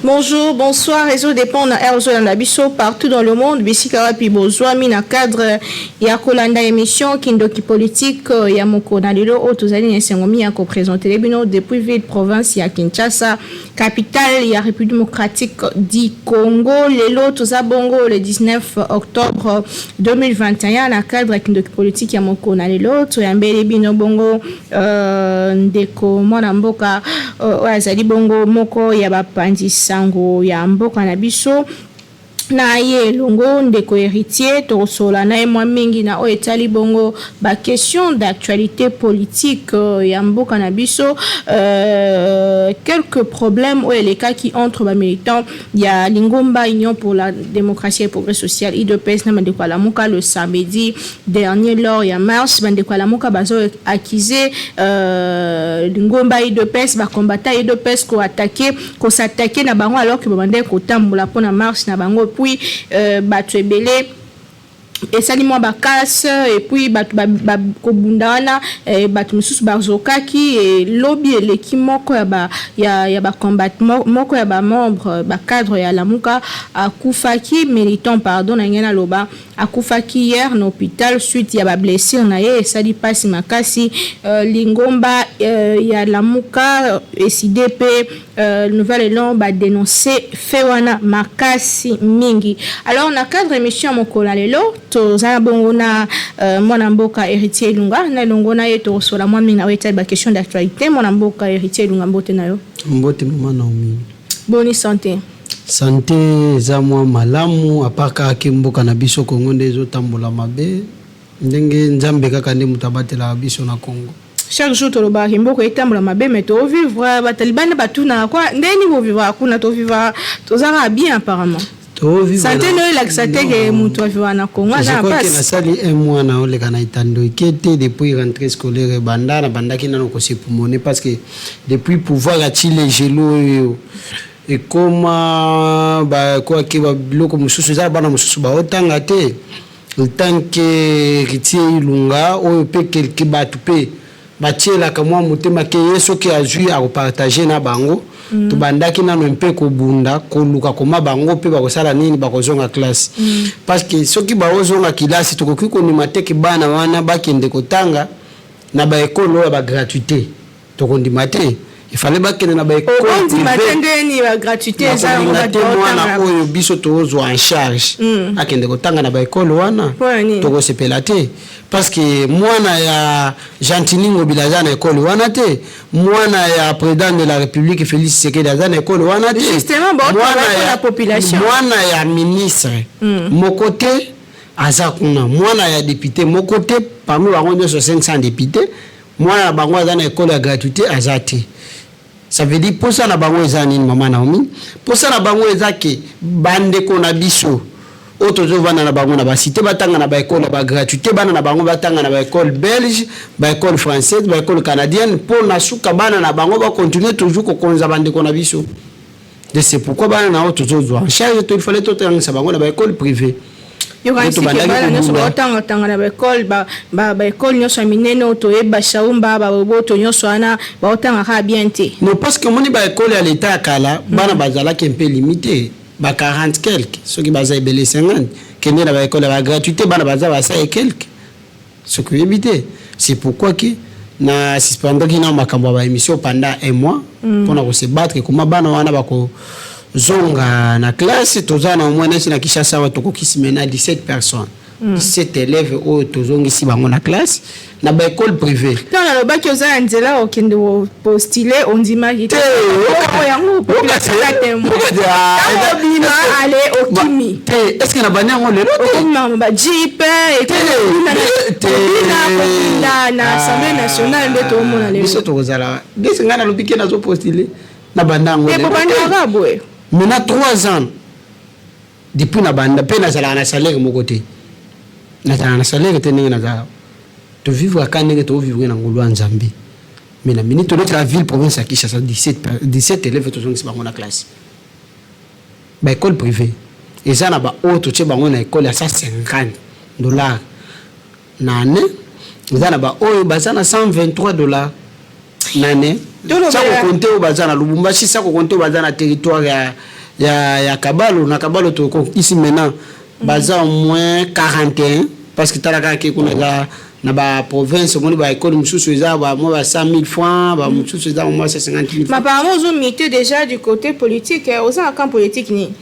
Bonjour, bonsoir, réseau dépend na heure ozolanda biso partout dans le monde, bisika wapi bozwami na cadre ya kolanda émission Kindoki politique ya mokolo na lelo oyo tozali na esengo mingi ya kopresentele bino depuis ville province ya Kinshasa, capitale ya République démocratique du Congo. Lelo toza bongo le 19 octobre 2021. Na cadre ya Kindoki politique ya mokolo na lelo, toyambeli bino bongo ndeko mwana mboka oyo azali bongo moko ya bapanzi sango ya mboka na biso. Na ye elongo ndeko Héritier, tokosola na ye mwa mingi na oyo etali bongo baquestion d'actualité politique ya mboka na biso, quelques problèmes oyo elekaki entre bamilitant ya lingomba Union pour la démocratie et progrès social, UDPS, na bandeko ya Lamuka le samedi dernier lors ya marche. Bandeko ya Lamuka bazo accuser lingomba UDPS, bacombattants UDPS, koattaquer, kos'attaquer na bango alors que babandaki kotambola mpona marche na bango. Puis bato ebele esali mwa bakase et puis bato bakobunda wana, bato mosusu bazokaki. Lobi eleki, moko ya bacombat, moko ya bamembre, bacadre ya Lamuka akufaki, militant, pardon, na ngai naloba, akufaki hier na hôpital suite ya bablessure na ye. Esali mpasi makasi. Lingomba ya Lamuka, ECiDé mpe Nouvel Élan badénonce fait wana makasi mingi. Alors, na cadre émission ya mokolo ya lelo, toza bongo na mwana mboka Héritier Elunga. Na elongo na ye tokosola mwa mingi na oyo etali baquestion d'actualité. Mwana mboka Héritier Elunga, mbote na yo. Mbote, mama Naomi. Boni santé? Santé eza mwa malamu, à part kaka ke mboka na biso Kongo nde ezotambola mabe. Ndenge Nzambe kaka nde moto abatelaka biso na Kongo. Chaque jour tolobaka mboka etambola mabe, mais tovivre. Batalibani batunaka kwa ndeni bovivre kuna. Tovivre, tozalaka bien apparemment. Santé no elakisa te ke moto avivre na Congo aza na pasi. Nasali un mois na oleka na etando eke te depuis rentrée scolaire ebanda. Nabandaki nano kos'époumoner parce que depuis pouvoir ya Tshilejelu oyo ekoma, bakwaki biloko mosusu, eza bana mosusu baotanga te. Tant que Héritier Ilunga oyo mpe quelque bato mpe batielaka mwa motema ke ye soki azwi akopartage na bango. Tobandaki nano mpe kobunda koluka koma bango mpe bakosala nini, bakozonga classe, parce que soki baozonga kilasi, tokoki kondima te ke bana wana bakende kotanga na baekole oyo ya bagratuité. Tokondima te, ifale bakende na baekole. Te mwana oyo biso tozwa en charge akende kotanga na baekole wana, tokosepela te, parce que mwana ya Gentiny Ngobila aza na ekole wana te, mwana ya président de la République Félix Tshisekedi aza na ekole wana te, mwana ya ministre moko te aza kuna, mwana ya député moko te. Parmi bango nyonso 500 député, mwana na bango aza na ekole ya gratuité aza te. Ça veut dire posa na bango eza nini, mama Naomi? Posa na bango eza ke bandeko na biso oyo tozovanda na bango na basite batanga na baekole ya bagratuité, bana na bango batanga na baekole belge, baekole française, baekole canadienne, mpo na suka bana na bango bacontinue toujours kokonza bandeko na biso. De c'est pourquoi bana na oyo tozozwa en charge to il fallait totangisa bango na baekole privé. Yokanisi ke bana nyonso baotangatanga na baekole, baekole nyonso ya minene oyo toyeba, Shaumba, baboboto nyonso wana, baotanga kaka bien te? Non, parce que omoni baekole ya leta ya kala, bana bazalaki mpe limité, ba 40 quelque, soki baza ebele 50. Kende na baekole ya bagratuité, bana baza basa et quelque, soki oyebi te. C'est pourquoi ke na suspendaki na makambo ya baémission pendant un mois mpona kose battre koma bana wana bakozonga na classe. Toza na omoi neti na Kinshasa awa, tokokisi maintenant 17 personnes, 17 élèves oyo tozongisi bango na classe na baekole privé. Ntango nalobaki oza na nzela okende postule, ondimaki te. Yango obima ale okimi. Te, est ce que na bandi yango lelo te? Okomima bajeep ekobina na Assemblée nationale nde toomona lelo. Biso tokozala ndesi. Ngai nalobi ke nazopostule na banda yango. Bobandaka boye. Maintenant 3 ans depuis na banda mpe nazalaka na salaire moko te, nazalaka na salaire te. Ndenge nazalaka, tovivre aka ndenge tovivre na ngolu ya Nzambe. Mais na minute toleti la ville province ya Kinshasa, 17 élèves tozongisi bango na classe. Baécole privé eza na baoyo totie bango na école ya 150 dollars na année, eza na baoyo baza na 123 dollars. Nane sa kokonte oyo baza na Lubumbashi, sa kokonte oyo baza na territoire ya Kabalo. Na Kabalo tokokisi maintenant baza au moins 41, parce que tala kaka ke kuna eza na baprovince, omoni baekole mosusu eza mwa ba 100 000 francs, bamosusu eza mwa 50 000. Mais apparemment ozomite déjà du côté politique, oza na camp politique nini?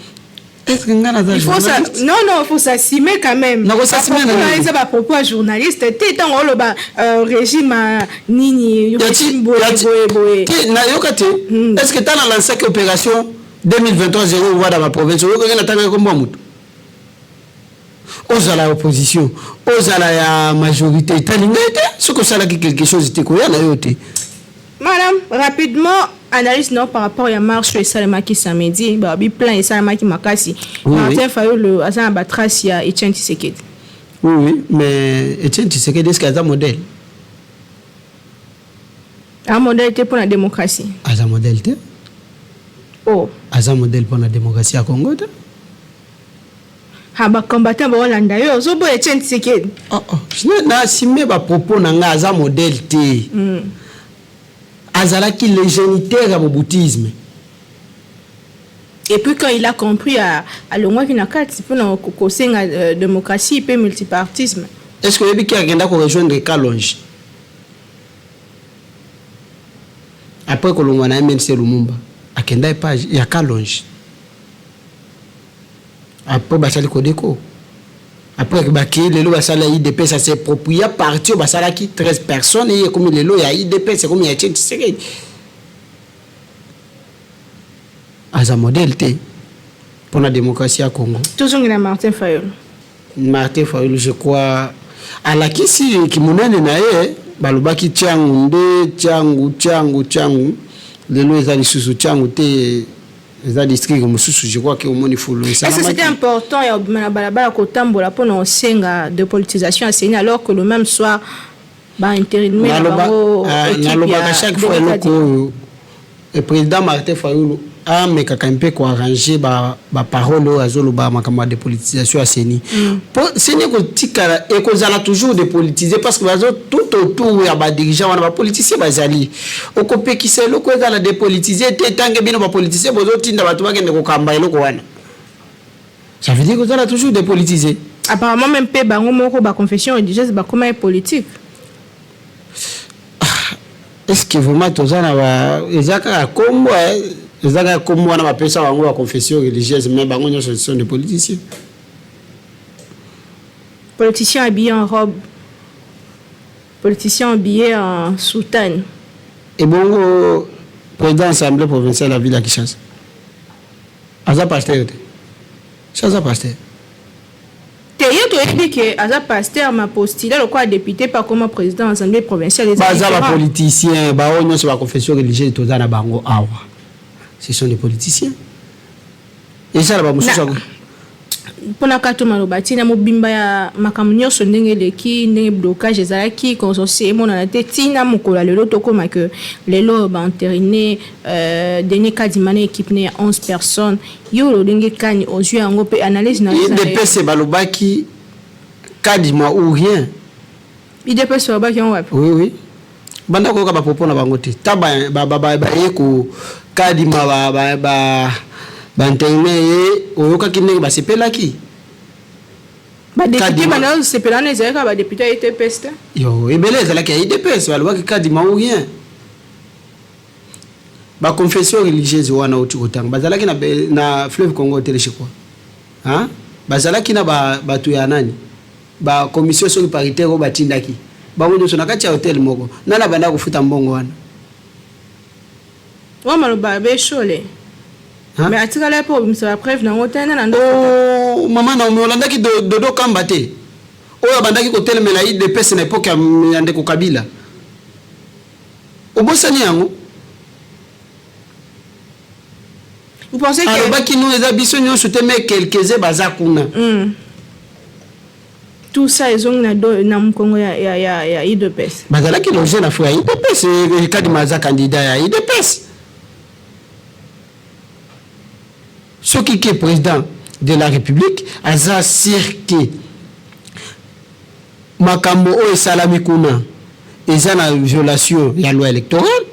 Est-ce que nga naza Il faut ça. Journaliste? Non, non, il faut s'assumer quand même. Nakosassumer na nini? Eza bapropos ya journaliste te. Ntango oloba régime nini, régime boye boye boye. Te, nayoka te. Est ce que ntango nalansaki opération 2023 0 voix na baprovince, oyokaki natangaki kombo ya motu? Ozala ya opposition, ozala ya majorité, etali ngai te. Soki osalaki quelque chose te, koya na yo te. Madame, rapidement, analyse non par rapport ya marche oyo esalemaki samedi, babi plein esalemaki makasi. Oui. Martin Fayulu aza na batrace ya Etienne Tshisekedi. Oui, mais Etienne Tshisekedi, est ce que aza modèle? A modèle te mpona démocratie? Aza modèle te. Oh. Aza modèle mpona démocratie ya Congo te. Ha, bacombattant baolanda yo, ozoboya Etienne Tshisekedi. Oh. Naassume bapropos na ngai, aza modèle te. Azalaki le géniteur ya mobutisme. Et puis quand il a compris, alongwaki na kati mpona kosenga démocratie mpe multipartisme. Est ce que oyebi ki akenda korejoindre Kalonge après kolongwa na MNC Lumumba? Akenda epa ya Kalonge, après basali Kodeko, après bakei lelo basala UDPS, as'appropria parti oyo basalaki 13 personnes. Eye ekomi lelo ya UDPS, ekomi ya Etienne Tshisekedi. Aza modèle te mpona démocratie ya Congo. Tozongela Martin Fayulu. Martin Fayulu, je crois alakisi kimonene na ye. Balobaki Tiangu nde Tiangu, Tiangu, Tiangu, lelo eza lisusu Tiangu te, eza district mosusu. Je crois ke omoni fulu. Est-ce que c'était important ya obima na balabala kotambola mpona osenga dépolitisation ya CENI, alors que le même soir baintérimaire na bango? Nalobaka chaque fois eloko oyo, président Martin Fayulu amekaka mpe koarranger baparole oyo azoloba, makambo ya dépolitisation ya CENI, mpo CENI ekotikala, ekozala toujours dépolitisé, parce que bazo tout autour ya badirigeant wana bapoliticien bazali. Okopekisa eloko ezala dépolitisé te ntange bino bapoliticien bozotinda bato bakende kokamba eloko wana. Ça veut dire kozala toujours dépolitisé. Apparemment même mpe bango moko baconfession religieuse bakoma ye politique. Est ce que vraiment toza na ba, eza kaka kombo, eza kaka kombo wana bapesa bango baconfession religieuse, mais bango nyonso sont des politiciens. Politiciens habillés en robe, politiciens habillés en soutane. Ebongo président assemblée provinciale ya ville ya Kinshasa aza pasteur te? So aza pasteur? Te, ye toyebi ke aza pasteur, ma postula lokola député mpe akoma président assemblée provinciale. Baza bapoliticien, bao nyonso baconfession religieuse toza na bango awa, ce sont des politiciens. Esala bamosusu. Mpona kaka maloba ntina mobimba ya makambo nyonso, ndenge eleki, ndenge blocage ezalaki, consensus emonana te ntina mokolo ya lelo, tokóma ke lelo baentérine Denis Kadima na équipe ne ya 11 personnes. Yo lolenge kani ozwi yango mpe analyse na? UDPS balobaki Kadima ou rien. UDPS balobaki yango wapi? Oui, banda koyoka bapropos na bango te. Ta baye ko Kadima, baentérine ye, oyokaki ndenge basepelaki? Badéputé bana osepela wana ezalaki kaka badéputé ya UDPS te. Yo, ebele ezalaki ya UDPS, balobaki Kadima ou rien. Baconfession religieuse wana oti kotanga bazalaki na Fleuve Congo Hotel, je crois, hein? Bazalaki na bato ya nani, bacommission soki paritaire oyo batindaki bango nyonso na kati ya hotel moko. Nani abanda kofuta mbongo wana? Wa maloba beshole, mais atikala mpe obimisa bapreuve nango te nana. Oh, mama Naomi, olandaki Dodo Kamba te, oyo abandaki kotelemela UDPS na époque ya ndeko Kabila? Obosani yango? Vous pensez que Alobaki no, eza biso nyonso te, mais quelques-uns baza kuna. Tout ça ezongi na mokongo ya UDPS. Bazalaki loge na fo ya UDPS. Kadima aza candidat ya UDPS. Soki ke président de la République aza sûr ke makambo oyo esalami kuna eza na violation ya loi électorale.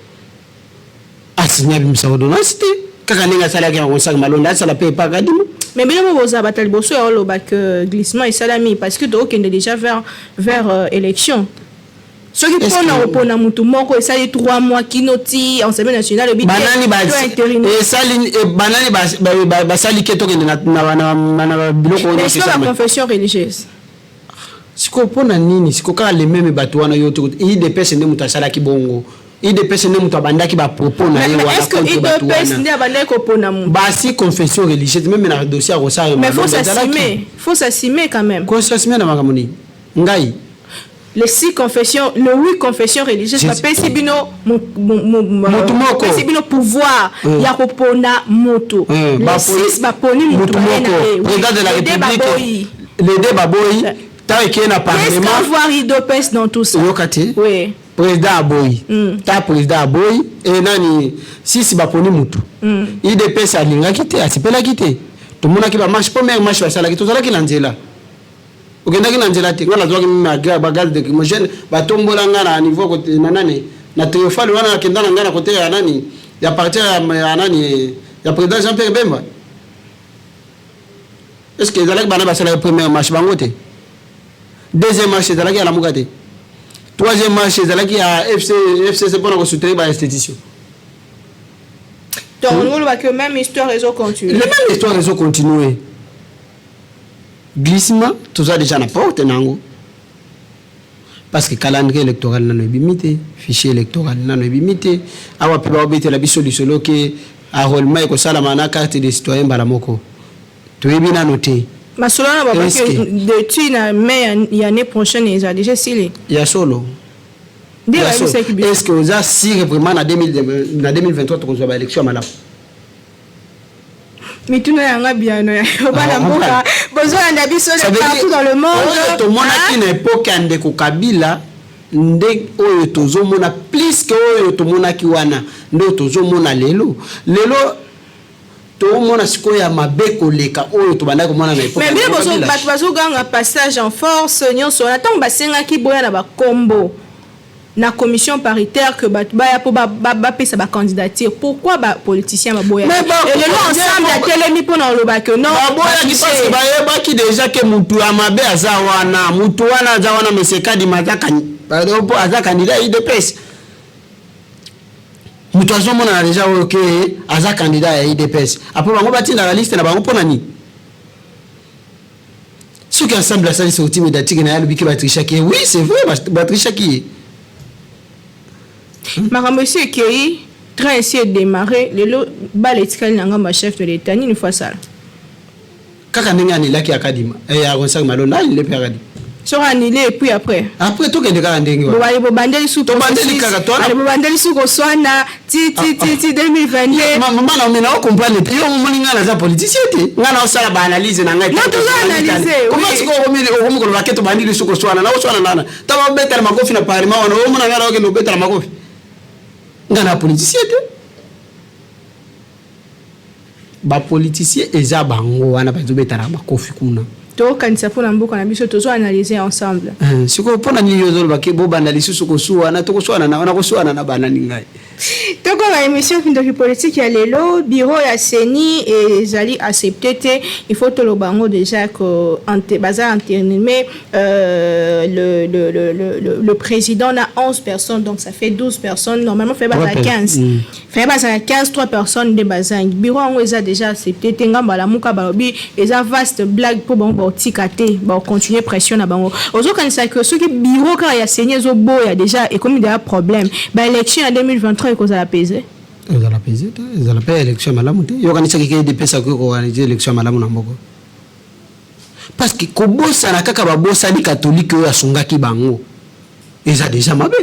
Asigne, abimisa ordonnance te, kaka ndenge asalaki ya Ronsard Malonda, asala mpe epa Kadima. Mais bino mo bozala bato ya liboso ya oloba que glissement esalami, parce que tokokende déjà vers élection. Soki mpona kopona motu moko esali 3 mois kino ti Assemblée nationale. Banani esali, banani basali ke tokende na biloko? Oyo confession religieuse. Sikoyo mpona nini sikoyo kaka le même bato wana? Yo, UDPS nde moto asalaki bongo, UDPS nde moto abandaki bapropos na ye wana contre bato wana. Nde abandaki kopona motu? Basi confession religieuse, même na dossier ya kosala. Mais faut s'assumer, faut s'assumer quand même. Kosassumer na makambo nini? Ngai? Les six confessions, le huit confessions religieuses bapesi bino motu moko. Bapesi bino pouvoir ya kopona moto. Les six baponi motu. Moko, président de la République. Les deux baboyi. Ntango ekei na parlement, qu'est-ce qu'UDPS dans tout ça? Oyoka te? Président aboyi. Ta président aboyi e nani, sisi baponi mutu. UDPS alingaki te, asepelaki te. Tomonaki bamarche, première marche basalaki, tozalaki na nzela. Okendaki na nzela te? Nga nazwaki bagaz lacrymogène, batombola nga na niveau na nani, na Triomphal wana. Nakenda na ngai na kote ya nani, ya parti ya nani, ya président Jean Pierre Bemba. Est ce que ezalaki bana basalaki première marche? Bango te. Deuxième marche ezalaki ya Lamuka te. Troisième marche ezalaki ya FCC mpona kosoutenir bainstitution. Donc olobaki même histoire ezocontinue. Le même histoire ezocontinue. Glissement, toza déjà na porte nango, parce que calendrier électoral nano ebimi te, fichier électoral nano ebimi te. Awa mpe baobetela biso lisolo ke enrôlement ekosalama na carte de citoyen mbala moko, toyebi nano te. Masolo wana babaki depuis na mai ya année prochaine, eza déjà esili. Ya solo? Nde bayebisaki biso. Est ce que oza sûr vraiment na 2023 tokozwa baélection ya malamu? Mituna yanga biano ya bana mboka bozolanda biso partout dans le monde. Tomonaki na époque ya ndeko Kabila nde oyo tozomona plus ke oyo tomonaki wana, nde oyo tozomona lelo. Lelo tomona sikoyo ya mabe koleka oyo tobandaki komona na époque. Mais bino bato bazoganga passage en force nyonso wana, ntango basengaki boya na bakombo na commission paritaire que bato baya mpo bapesa bacandidature, pourquoi bapoliticien baboya? Lelo Ensemble atelemi mpona oloba ke non. Baboyaki parce que bayebaki déjà ke mutu ya mabe aza wana. Mutu wana aza wana, monsieur Kadima aza candidat UDPS. Moto azomonana déjà oyo ke aza candidat ya UDPS. Après bango batindaka liste na bango mpo na nini? Soki Ensemble asali sortie médiatique na ye, alobi ke batrichaki ye, oui, c'est vrai, batrichaki ye. Makambo esi ekei, train esi edémarré. Lelo bala etikali na ngambo ya chef de l'État. Nini faut asala? Kaka ndenge anilaki Akadima, ya Ronsard Malonda, anile mpe Akadima. Soki anile, et puis après? Après tokende kaka ndenge wana. Bobandeli su. Tobandeli kaka. Bobandeli su koswana ti ti ti ti 2022. Mama na omena, ocomprendre te. Yo omoni ngai naza politicien te, ngai naosala baanalyse na ngai. Non, toza analyse. Comment sikoyo okomi koloba ke tobandi lisu koswana? Naoswana nana ntango obetala makofi na parlement wana? Omona ngai naokende obetala makofi? Ngai na politicien te. Bapoliticien eza bango wana bazobetala makofi kuna. Tokanisa mpona mboka na biso, tozo analyse ensemble. Sikoyo mpona nini ozoloba ke bobanda lisusu kosuwana? Tokoswana na koswana na banani ngai? Tokoma émission Kindoki Politique ya lelo. Bureau ya CENI ezali accepté te. Il faut toloba yango déjà que baza entériné. Le président na 11 personnes, donc ça fait 12 personnes. Normalement fait baza 15, fait bazala 15, 3 personnes nde bazangi. Bureau yango eza déjà accepté te. Ngambo Alamuka balobi eza vaste blague mpo bango baotika te, baocontinue pression na bango. Ozokanisa ke soki bureau kaka ya CENI ezoboya, déjà ekomi déjà problème, baélection ya 2023 ekozala pese? Ezala pese te, ezala mpe élection ya malamu te. Yokanisaki ke UDPS akoki koorganiser élection ya malamu na mboka? Parce que kobosana kaka, babosani catholique oyo asungaki bango, eza déjà mabe.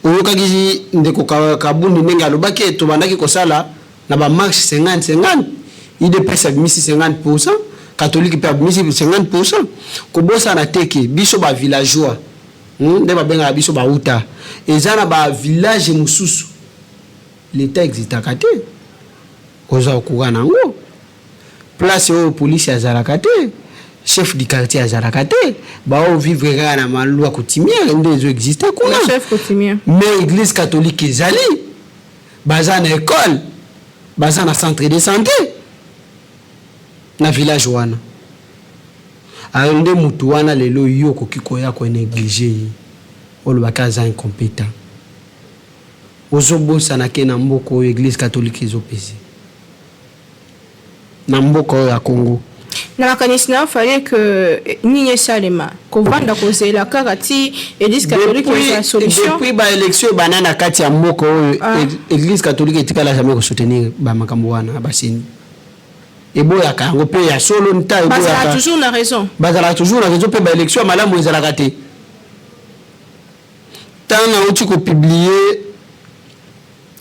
Oyokaki ndeko Kabundi ndenge alobaki: tobandaki kosala na bamarche 50 50, UDPS abimisi 50, catholique mpe abimisi 50. Kobosana te ke biso bavillageois, nde babengaka biso bauta, eza na bavillage mosusu l'État existaka te, oza okoka nango place oyo polisi azalaka te, chef du quartier azalaka te, baovivre kaka na maloi coutumière nde ezoexiste kuna. Chef coutumier. Mais église catholique ezali, baza na école. Baza na centre de santé na village wana. Ayo nde mutu wana lelo yo okoki koya ko negliger ye, olobaki aza incompétent. Ozobosana ke na mboka oyo Église catholique ezopese na mboka oyo ya Congo. Na makanisi na yo, fallait que nini esalema? Kovanda kozela kaka ti Église catholique eza solution? Depuis baélection ebanda na kati ya mboka oyo, Église catholique etikala jamais kosoutenir bamakambo wana. Baseni eboyaka yango mpe ya solo nta. Bazala toujours na raison. Bazalaka toujours na raison, mpe baélection ya malamu ezalaka te. Ntango nauti kopublier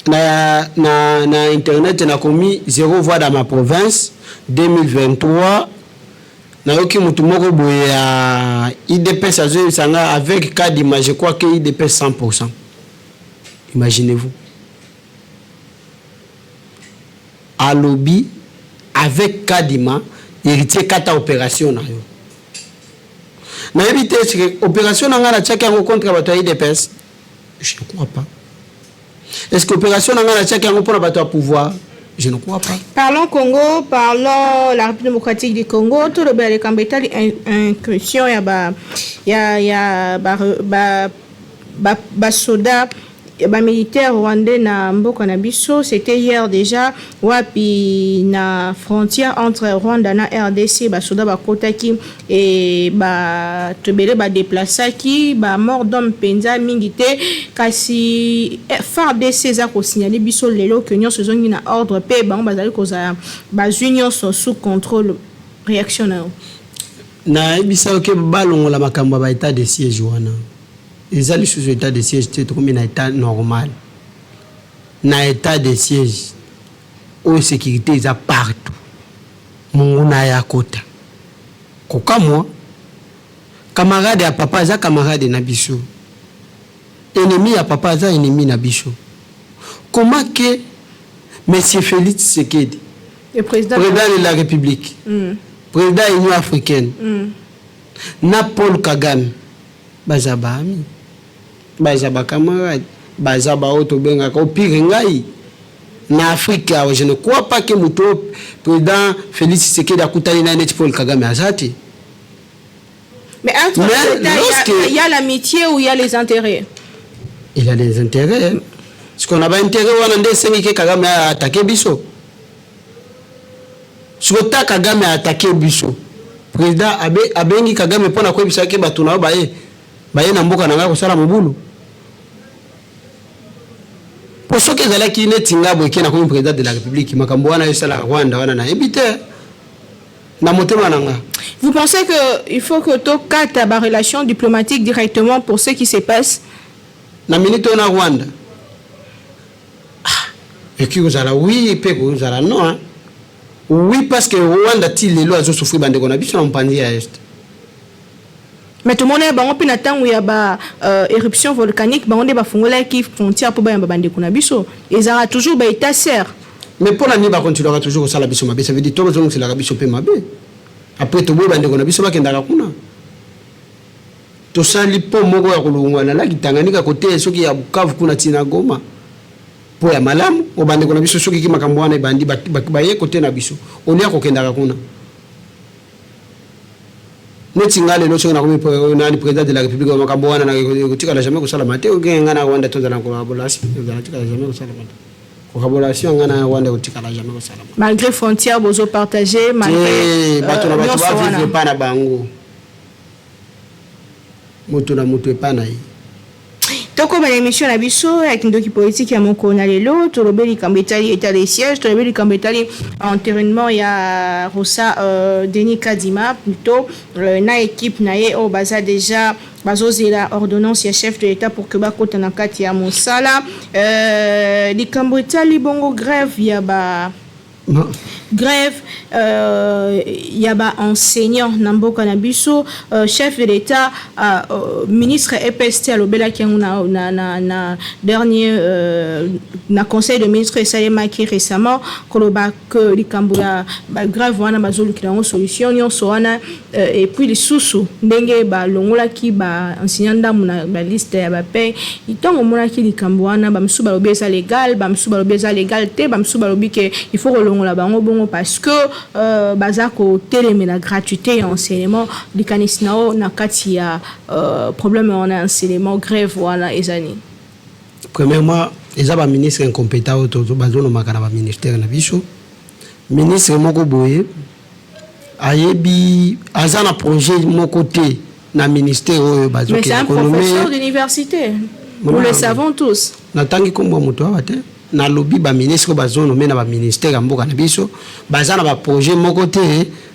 na internet, nakomi "Zéro voix dans ma province 2023", nayoki motu moko boye ya UDPS azoyebisa nga: "Avec Kadima, je crois que UDPS 100%." Imaginez-vous, alobi avec Kadima. Héritier, kata opération na yo. Nayebi te soki opération na ngai natiaki yango contre bato ya UDPS. Je ne crois pas. Est ce que opération na ngai natiaki yango mpona bato ya pouvoir? Je ne crois pas. Parlons Congo, parlons la République démocratique du Congo. Tolobela likambo etali incursion ya ba ya ya ba ba ba basoda, bamilitaire rwandais na mboka na biso. C'était hier déjà, wapi na frontière entre Rwanda na RDC, basoda bakotaki e bato ebele badéplaçaki, bamort d'homme mpenza mingi te. Kasi FARDC eza kosignaler biso lelo ke nyonso ezongi na ordre, mpe bango bazali kozala bazwi nyonso sous contrôle. Réaction na yo? Nayebisa yo ke balongola makambo ya baétat de siège wana. Eza lisusu état de siège te, tokomi na état normal. Na état de siège oyo, sécurité eza partout, monguna ya kota kokamwa. Camarade ya papa aza camarade na biso, ennemi ya papa aza ennemi na biso. Comment que monsieur Félix Tshisekedi, le président, président de la République, président ya Union africaine, na Paul Kagame baza baami, baza bacamarade, baza baoyo tobengaka opire ngai na Afrique awa? Je ne crois pas ke moto oyo président Félix Tshisekedi akutani na neti Paul Kagame aza te. Mais entre Mais il y a, il y a l'amitié ou il y a les intérêts? Il y a des intérêts. Parce qu'on a ba intérêt wana nde esengi ke Kagame attaquer biso. Siko ta Kagame attaquer biso, président abengi Kagame mpona koyebisa ke bato na yo baye na mboka na ngai kosala mobulu. Po soki ezalaki neti nga boye ke nakomi président de la République, makambo wana esalaka Rwanda wana, nayebi te na motema na nga. Vous pensez que il faut que tokata ba relation diplomatique directement pour ce qui se passe? Na minute oyo na Rwanda, ah, ekoki kozala oui mpe kozala non, hein. Oui, parce que Rwanda ti lelo azosouffrir bandeko na biso na mopanzi ya Est. Mais tomoni bango mpe na ntango ya ba éruption volcanique, bango nde bafungolaki frontière mpo bayamba bandeko na biso. Ezalaka toujours baétat sœur. Mais mpo na nini bakontinuaka toujours kosala biso mabe? Ça veut dire to bazongiselaka biso mpe mabe. Après toboyi bandeko na biso bakendaka kuna. Tosali mpo moko ya kolongwa na laki Tanganyika kote soki ya Bukavu kuna ntina Goma, mpo ya malamu o bandeko na biso. Soki ki makambo wana ebandi, baye kote na biso olia kokendaka kuna. Neti nga lelo soki nakomi nani, président de la République, makambo wana ekotikala jamais kosalama te. Okenge nga na Rwanda tozala na collaboration, ezala tikala jamais kosalama te. Collaboration nga na Rwanda ekotikala jamais kosalama. Malgré frontière bozopartage, malgré bato na bato nyonso bavivre wana. Epa na bango, moto na moto epa na ye. Tokóma na émission na biso ya Kindoki Politique ya mokolo na lelo. Tolobi likambo etali état de siège, tolobi likambo etali entérinement ya Rosa Denis Kadima plutôt, na équipe na ye oyo baza déjà bazozela ordonnance ya chef de l'État pour que bakota na kati ya mosala. Likambo etali bongo grève ya ba Non. Grève ya ba enseignants na mboka na biso, chef de l'État, ministre EPST alobelaki yango na dernier na conseil de ministre esalemaki récemment, koloba que likambo ya bagrève wana bazolukela yango solution nyonso wana. Et puis lisusu ndenge balongolaki baenseignant ndambu na baliste ya bapaie, ntango omonaki likambo wana, bamosusu balobi eza légal, bamosusu balobi eza légal te, bamosusu balobi ke il faut kolongola bango bongo parce que baza kotelemela gratuité ya enseignement. Likanisi na yo na kati ya problème wana ya enseignement, grève wana, eza nini? Premièrement, eza baministre incompétent oyo bazonomaka na baministère na biso. Ministre moko boye ayebi, aza na projet moko te na ministère oyo. Mais c'est un professeur d'université, nous le savons tous. Natangi nkombo ya moto awa te. Nalobi baministre oyo bazonommer na baministère ya mboka na biso baza na baprojet moko te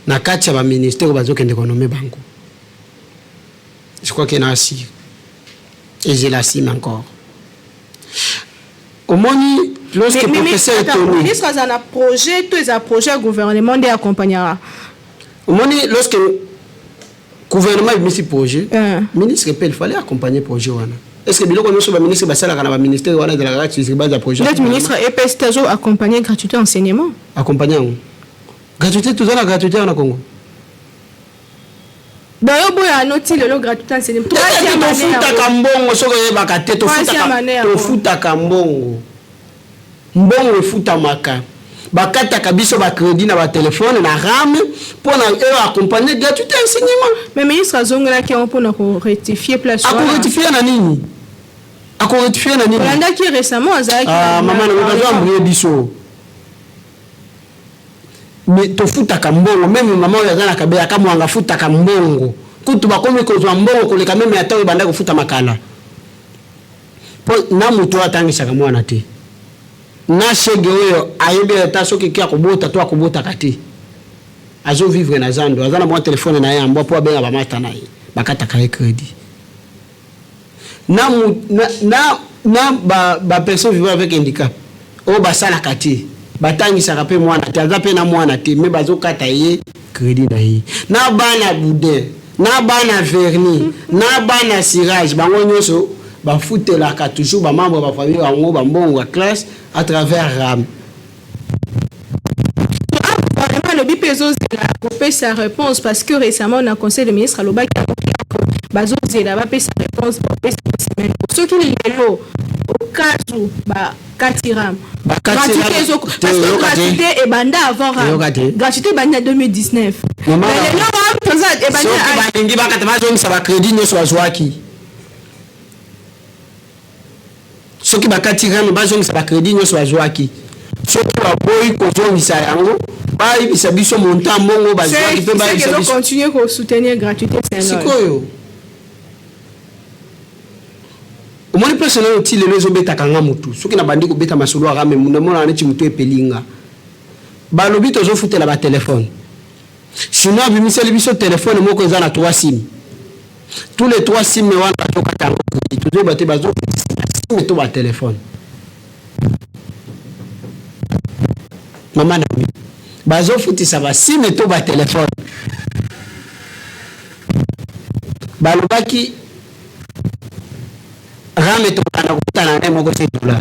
na kati ya baministère oyo bazokende konommer bango. Je crois que na assume et je l'assume encore. Omoni, lorsque professeur Tony, ministre aza na projet to eza projet ya gouvernement nde accompagnera? Omoni, lorsque gouvernement ebimisi projet, ministre mpe il fallait accompagner projet wana. Est ce que biloko nyonso baministre basalaka na baministère wana ezalaka kaka sur base ya projet? Peut-être ministre EPST azo accompagner gratuité enseignement. Accompagner yango gratuité, toza na gratuité wana Congo? Dayo boya anoti lelo gratuité enseignement. Tofutaka mbongo, soki oyebaka te, tofutaka mbongo. Mbongo efutamaka, bakataka biso bacrédit na batelefone na RAM mpona oyo accompagner gratuité enseignement. Mais ministre azongelaki yango mpona korectifier place. Akorectifier na nini? Akorectifier na nini? Olandaki récemment azalaki. Mama na bazo embrouiller biso. Mais tofutaka mbongo. Même mama oyo aza na Kabeya Kamwanga afutaka mbongo. Kutu bakomi kozwa mbongo koleka même ata oyo banda kofuta makala, mpo na moto oyo atangisaka mwana te, na shege oyo ayebi ata soki ki akobota to akobotaka te, azovivre na zando, aza na mwa telefone na ye yambwa mpo abenga bamata na ye, bakataka ye crédit. Na bapersone vivant avec handicap oyo basalaka te, batangisaka mpe mwana te, aza mpe na mwana te, mais bazokata ye crédit na ye. Na bana boudin, na bana vernis, na bana cirage, bango nyonso bafutelaka toujours bamembre ya bafamille bango bambongo ya classe à travers RAM. Gouvernement alobi mpe ezozela kopesa réponse, parce que récemment na conseil de ministre alobaki bazozela bapesa réponse, bapesa semaine. Soki lelo au cas où bakati RAM, gratuité, parce que gratuité ebanda avant RAM, gratuité ebandi na 2019, mais lelo RAM toza ebandi. Balingi bakata, bazongisa bacrédit nyonso bazwaki. Soki bakati RAM, bazongisa bacrédit nyonso bazwaki. Soki baboyi kozongisa yango, bayebisa biso montant mbongo bazwaki mpe bayebisa biso. Continuer kosoutenir gratuité. Sikoyo omoni place nayo ti lelo ezobetaka nga motu. Soki nabandi kobeta masolo ya RAM, namonaka neti motu epeli nga. Balobi tozofutela batelefone, sinon abimiseli biso telefone moko eza na 3 sim. Tous les 3 sim wana bazokata yango crédit. Tozoyeba te bazofutisa basim to batelefone. Mama Naomi, bazofutisa basim to batelefone? Balobaki RAM tokokanda kokutana na moko 7 dollar,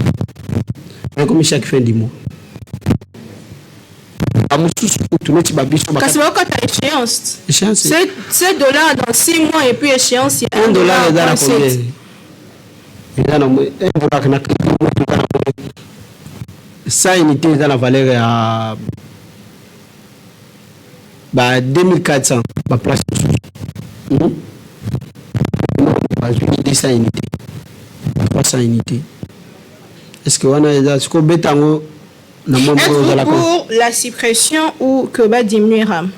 ekomi chaque fin du mois. Bamosusu kutu neti babiso. Kasi bakota échéance. Échéance. 7 $ dans 6 mois et puis échéance ya 1 dollar eza na combien? Eza na 1 dollar na crédit motuka na 100 unité eza na valeur ya ba 2400. Baplace mosusu bazwi 200 unité, 300 unité. Est ce que wana eza sikoyo obeta yango na mwa moko ozalaka? Pour la suppression ou que badiminuer RAM?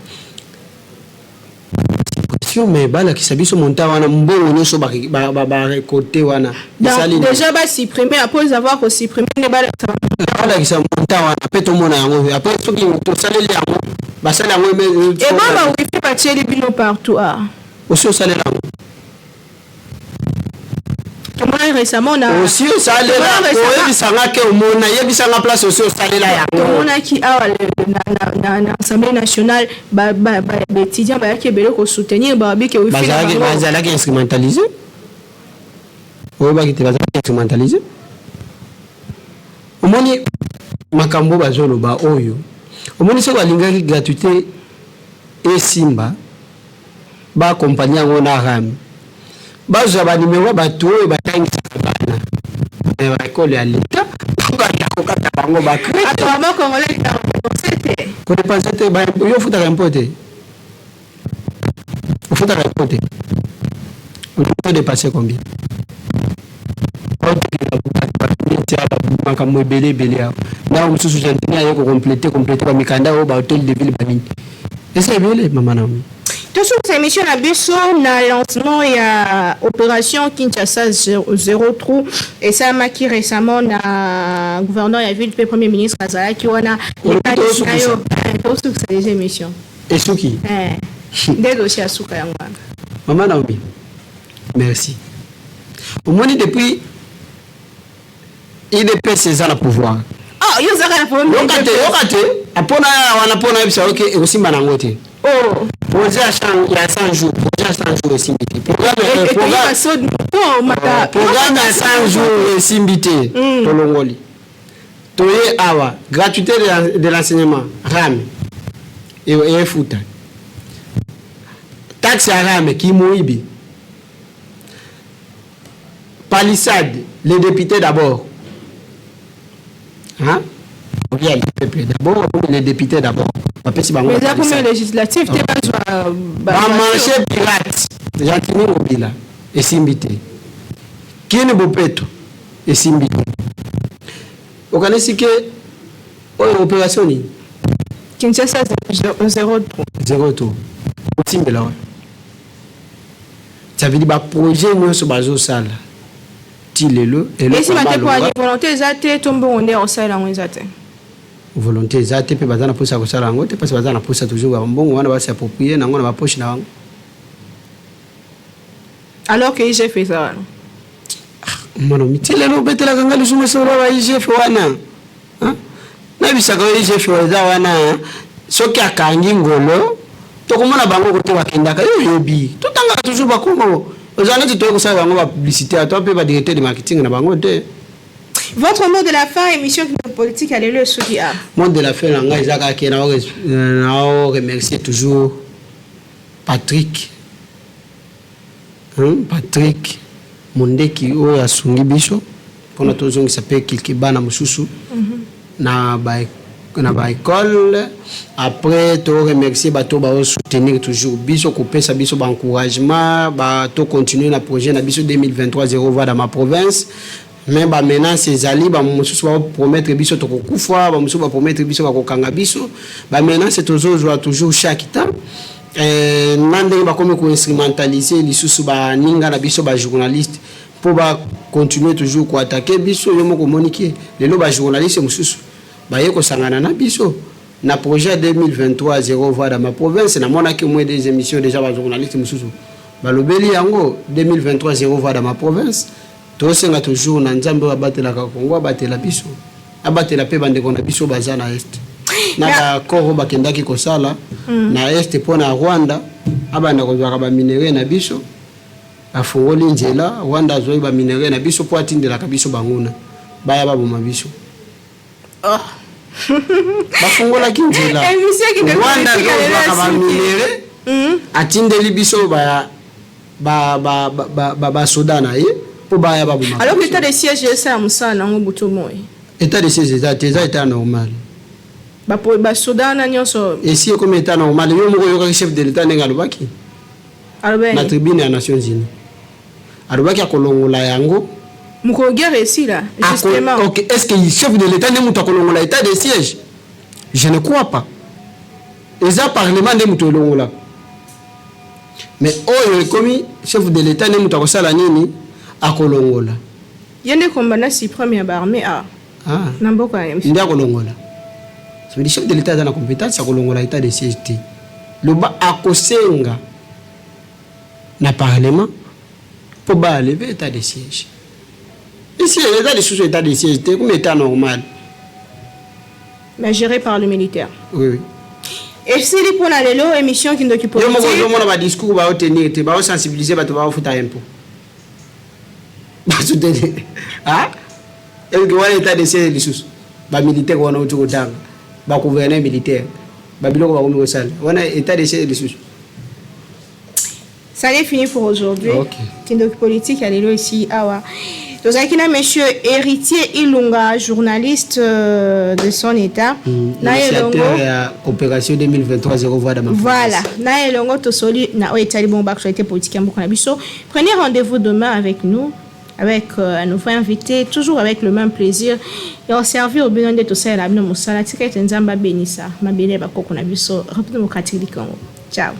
Suppression, mais balakisa biso montant wana, mbongo nyonso barécolter wana. Déjà basupprimer, après avoir kosupprimer nde balakisa. Balakisa montant wana mpe tomona yango. Après soki tosaleli yango, basali yango. Ebo bawifi batieli bino partout, ah. Osi osalela yango? Tomona. Tomona récemment na Osi osalela, oyebisanga ke omona, yebisanga place osi osalela yango. Tomonaki awa na Assemblée nationale, baétudiant bayaki ebele kosoutenir, babi ke wifi na bango. Bazalaki instrumentalisé, oyebaki te, bazalaki instrumentalisé. Omoni makambo bazoloba oyo, omoni, soki balingaki gratuité esimba, baaccompagner yango na RAM, bazwa banimero ya bato oyo batangisaka bana na baekole ya leta, bakanda kokata bango. Apparemment Congolais dépense te. Kodépenser te, yo ofutaka impôt te, ofutaka impôt te, olingi dépenser combien? Makambo ebele ebele awa, ndako mosusu Gentiny aye kocompléter compléter bamikanda oyo, bahôtel de ville, banini, eza ebele, mama na. Tosukisa émission na biso na lancement ya opération Kinshasa Zéro Trou esalamaki récemment na gouverneur ya ville mpe Premier ministre azalaki wana. Na yo, tosukisa déjà émission. Esuki. Nde dossier asuka yango wana. Mama Naomi, merci. Omoni, depuis UDPS eza na pouvoir, Ah, yo ozalaka na problème. Yoka te, yoka te, mpona ya wana, mpona yebisa oke, ekosimba nango te. Oh. Projet ya 100 jours, projet ya 100 jours esimbi te. Programme ya 100 jours esimbi te, tolongoli, toye awa, gratuité de l'enseignement, RAM efuta taxe ya RAM kimoyibi, palissade, les députés d'abord, hein? Le peuple d'abord, les députés d'abord, bapesi bango. Eza combien législative te bazwa? Bamarché pirate, Gentiny Ngobila, esimbi te. Kin bopeto esimbi te. Okanisi ke oyo opération nini? Kinshasa zéro trou. Zéro trou osimbela wana, ça veut dire baprojet nyonso bazosala ti lelo. Esima te po volonté eza te, to mbongo nde osalela yango eza te? Volonté eza te, mpe baza na mposa ya kosala yango te, parce baza na mposa toujours bambongo wana bas'approprier nango na bapoche na bango. Alors que IGF eza wana. Mwana, ti lelo obetelaka nga lisumu esolo ba IGF wana. Nayebisaka yo, IGF eza wana, soki akangi ngolo, tokomona bango kote bakendaka. Yo oyebi, totangaka toujours bakongo, oza neti toye kosala bango bapublicité, ato mpe badirecteur de marketing na bango te. Votre mot de la fin, émission politique ya lelo esuki a. Mot de la fin na ngai eza kaka ke nao remercier toujours Patrick, hein, Patrick Mondeki oyo asungi biso mpona tozongisa mpe kilke bana mosusu na baécole. Après, toremercier bato baosoutenir toujours biso, kopesa biso baencouragement, tocontinue na projet na biso 2023 zéro voix dans ma province. Mais bamenace ezali, bamosusu bapromettre biso tokokufa, bamosusu bapromettre biso bakokanga biso. Bamenace tozozwa toujours chaque temps, na ndenge bakomi koinstrumentaliser lisusu baninga na biso bajournaliste mpo bacontinue toujours koattaquer biso. Yo moko omoni ke lelo bajournaliste mosusu baye kosangana na biso na projet 2023 zéro voix dans ma province. Namonaki moins des émissions déjà, bajournaliste mosusu balobeli yango, 2023 zéro voix dans ma province. Tosenga toujours na Nzambe oyo abatelaka Kongo, abatela biso, abatela mpe bandeko na biso baza na Est, na baaccord oyo bakendaki kosala na Est mpo na Rwanda abanda kozwaka baminerais na biso. Afungoli nzela, Rwanda azwaki baminerais na biso mpo atindelaka biso banguna baya baboma biso. Oh. Bafungolaki nzela, Rwanda azozwaka baminerais, atindeli biso basoda na ye mpo baya baboma. Alors que état de siège esala mosala nango butu moi. État de siège eza te, eza état normal. Basoda wana nyonso. Esi ekomi état normal. Yo moko oyokaki chef de l'État ndenge alobaki na tribune ya Nations unies, alobaki akolongola yango. Mokolo guerre esila justement. Ok, est ce que chef de l'État nde moto akolongola état de siège? Je ne crois pas. Eza parlement nde moto elongolaka. Mais oyo ekomi chef de l'État nde moto akosala nini? Akolongola. Ye nde commandant suprême ya baarmée a Ah. na mboka ya. Nde akolongola, ça veut dire chef de l'État aza na compétence ya kolongola état de siège te. Loba akosenga na parlement mpo baenlever état de siège. Ici eza lisusu état de siège te, comme état normal. Mais géré par le militaire. Oui. Esili mpona lelo émission Kindoki Yo moko Politique. ozomona badiscours baotenir te, baosensibiliser bato, baofuta impôt, basoutenir eske wana état de siège lisusu? Bamilitaire wana oti kotanga, bagouverneur militaire, babiloko bakomi kosala, wana état de siège lisusu? Ça est fini pour aujourd'hui. Ok. Kindoki Politique ya lelo ici awa. Tozalaki na monsieur Héritier Ilunga, journaliste de son état. Na elongo Initiateur ya opération 2023 zéro voix dans ma Voilà, na elongo tosoli na oyo etali bongo baactualité politique ya mboka na biso. Prenez rendez-vous demain avec nous, avec un nouveau invité, toujours avec le même plaisir et oservir bino nde tosalela bino mosala. Tika ete Nzambe abenisa mabele ya bakoko na biso, République démocratique du Congo. Ciao.